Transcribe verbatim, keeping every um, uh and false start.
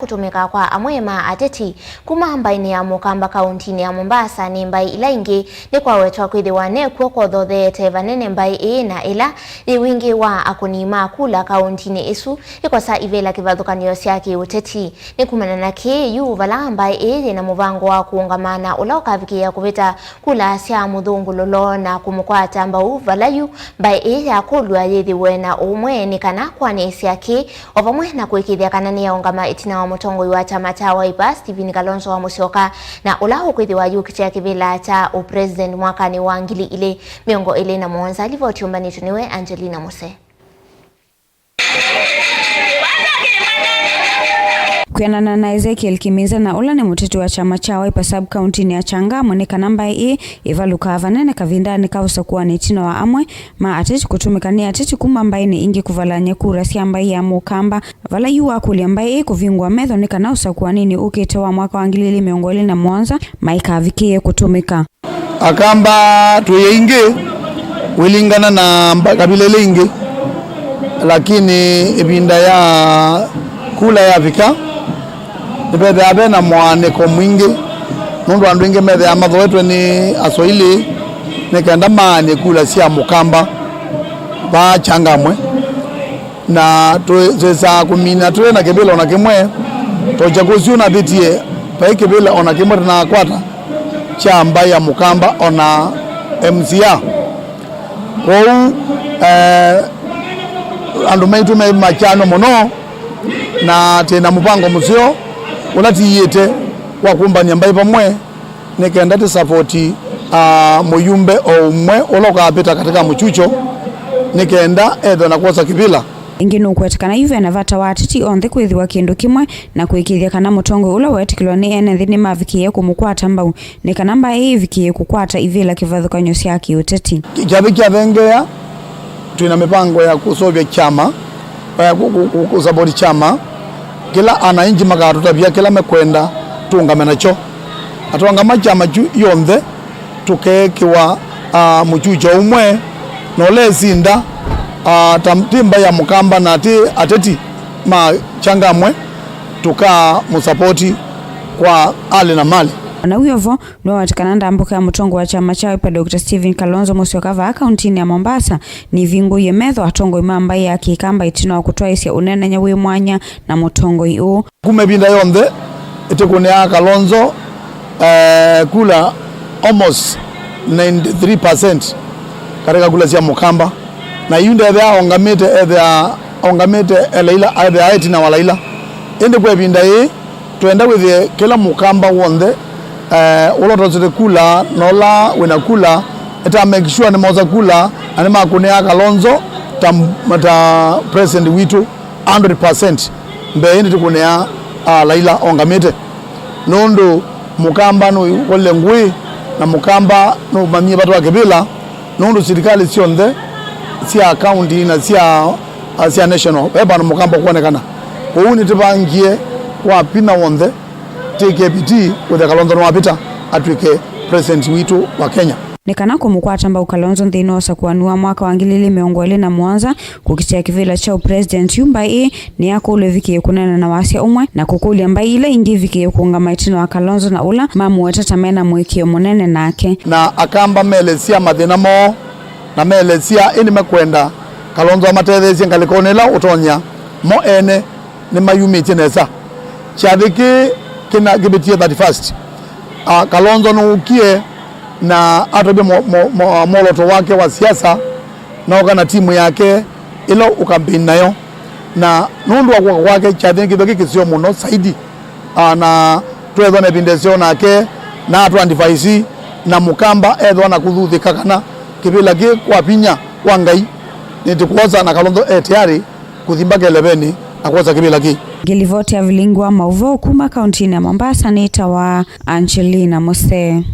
kũtũmĩka kwa amwe ma ateti kuma mbaĩnĩ ya Mũkamba kauntinĩ ya Mombasa nĩ mbaĩ ila ingĩ nĩkwawetwa kwĩthĩwa nekw'o kwothootheete vanene mbaĩ ĩĩ na ĩla yĩ wingĩ wa akũni ma kula kauntinĩ ĩsu ĩkosa ivĩla kĩvathũkany'o sya kĩũteti. Nĩ kumana na kĩĩ yu vala mbaĩ ĩĩ yĩna mũvango wa kũũngama na ũla ũkavikĩĩa kũvĩta kula sya mũthũngũlũlo na kũmũkwata mbau vala yu mbaĩ ĩĩ yakũlw'a yĩthĩwe na ũmwe nĩ kana kwanĩsya kĩĩ o vamwe na kũĩkĩĩthya kana nĩyaũngama ĩtina wa mũtongoi wa kyama kya Wiper, Stephen Kalonzo wa Musyoka, na ũla ũkwĩthĩwa yũkĩtĩa kĩvĩla kya ũpresident mwakanĩ wa ngili ilĩ mĩongo ĩlĩ na mũonza. Livoti yũmbanĩtw'e nĩwe Angelina Muse. Kwĩanana na Ezekiel Kiminza, na ũla nĩ mũteti wa kyama kya Wiper sub-county-nĩ ya Changamwe, nĩ kana mbaĩ ĩĩ ĩvalũkaa vanene kavindanĩ ka ũsakũanĩ ĩtina wa amwe ma ateti kũtũmĩka nĩ ateti kuma mbaĩnĩ ingĩ kũvalany'a kura sya mbaĩ ya Mũkamba, vala yu wakũlya mbaĩ ĩĩ kũvingũa metho nĩ kana ũsakũanĩnĩ ũkĩte wa mwaka wa ngili ilĩ mĩongo ĩlĩ na mũonza maikavikĩĩe kũtũmĩka. Akamba twĩ aingĩ wĩlingana na mba-, kabila ila ingĩ, lakini ĩvinda ya kula yavika, nĩvethĩawa ve na mũaanĩko mwingĩ, nũndũ andũ aingĩ methĩawa mathoetwe nĩ Aswahili nĩ kenda maanĩe kula sya Mũkamba vaa Changamwe. Na twĩ-, twĩsaa kũmina tũte na kĩvĩla o na kĩmwe, ta ũkyakũ ũsu ũnavĩtie, vai kĩvĩla o na kĩmwe tũnakwata kya mbaĩ ya Mũkamba o na M C A. Kwoou, eh, andũ maitũ me makyanwa mũno, na twĩ na mũvango mũseo ũla tũiĩte wa kũmbany'a mbaĩ vamwe, nĩ kenda tũsavoti, ah, mũyumbe o ũmwe ũla ũkavĩta katika mũkyukyo, nĩ kenda ethwe na kwosa kĩvĩla. Ĩngĩ nũkwete kana yu ve na vata wa ateti onthe kwĩthĩwa kĩndũ kĩmwe na kũĩkĩĩthya kana mũtongoi ũla weetĩkĩlwa nĩ ene nthĩ nĩmavikĩĩe kũmũkwata mbau, nĩ kana mbaĩ ĩĩ ĩvikĩĩe kũkwata ivĩla kĩvathũkany'o sya kĩũteti. Kyathĩ kyathengeea, twĩ na mĩvango ya kũseũvya kyama, ya kũ-, kũ-, kũ-, kũsavoti kyama kĩla anainji makatũtavya kĩla mekwenda tũũngame nakyo. Atongama kyama kyu yonthe tũkeekĩwa, ah, mũkyukyo ũmwe, na ũla esinda, ah, ta ti mbaĩ ya Mũkamba na ti ateti ma Changamwe, tũkamũsavoti kwa hali na mali. O na wĩ o vo, nĩwaweta kana ndambũka ya mũtongoi wa kyama kya Wiper, Doctor Stephen Kalonzo Musyoka vaa kauntinĩ ya Mombasa nĩvingũie metho atongoi ma mbaĩ ya Kĩkamba ĩtina wa kũtwaĩsya ũneenany'a wĩ mwanya na mũtongoi ũũ. Kuma ĩvinda yonthe, ĩtĩkũnĩa Kalonzo, eh, kula almost ninety-three percent katika kula sya Mũkamba. Na yu ndethea aũngamĩte, ethea aũngamĩte e Laila, ethea e ĩtina wa Laila. Ĩndĩ kwa ĩvinda yĩĩ, twenda wĩthĩe kĩla Mũkamba w'onthe, eh, ũla ũtosete kula na ũla wĩna kula, eta make sure nĩmosa kula na nĩmakũnĩa Kalonzo ta, ta president witũ. Hundred percent mbee ĩndĩ tũkũnĩa, ah, Laila ongamĩte, nũndũ Mũkamba nũkolile ngũĩ na Mũkamba nũmanyie vata wa kĩvĩla, nũndũ silikalĩ syonthe sya kaunti na sya, ah, sya national, ve vandũ Mũkamba ũkwonekana. Kwoou nĩtũvangie kwa vinya w'onthe twĩke vitii kũthĩa Kalonzo nĩwavĩta atw'ĩke president witũ wa Kenya. Nĩ kana kũmũkwata mbau Kalonzo nthĩnĩ wa ũsakũani wa mwaka wa ngili ilĩ mĩongo ĩlĩ na mũonza, kũkitĩa kĩvĩla kya ũpresident yu mbaĩ ĩĩ nĩyakũlw'a ĩvikĩĩe kũneena na wasya ũmwe, na kũkũlya mbaĩ ila ingĩ ivikĩĩe kũũngama ĩtina wa Kalonzo na ũla mamũweta ta mena mũĩkĩĩo mũnene nake. Na Akamba maelesya mathĩna moo, na maelesya ĩndĩ mekwenda Kalonzo amatetheesye ngalĩkonĩ ĩla ũtonya mo ene nĩmayumĩtye nesa. Kyathĩ kĩĩ kĩna kĩvĩtie thirty-first. Ah, Kalonzo nũkie na atavya mo-, mo-, mo-, mwoloto wake wa siasa, na oka na timu yake ĩla ũkambeini nayo. Na nũndũ wa kũka kwake, kyathĩ nĩ kĩthwa kĩ kĩseo mũno zaidi. Ah, na twethwa na ĩvinda ĩseo nake, na atũ advise, na Mũkamba ethwa na kũthuthĩka kana kĩvĩla kĩ kwa vinya wa Ngai, nĩtũkwosa na Kalonzo e tayari kũthi mbaka ĩlevenĩ na kwosa kĩvĩla kĩĩ. Ngĩlivoti ya vilingi wa maũvoo kuma kauntinĩ ya Mombasa nĩtawa Angelina Mose.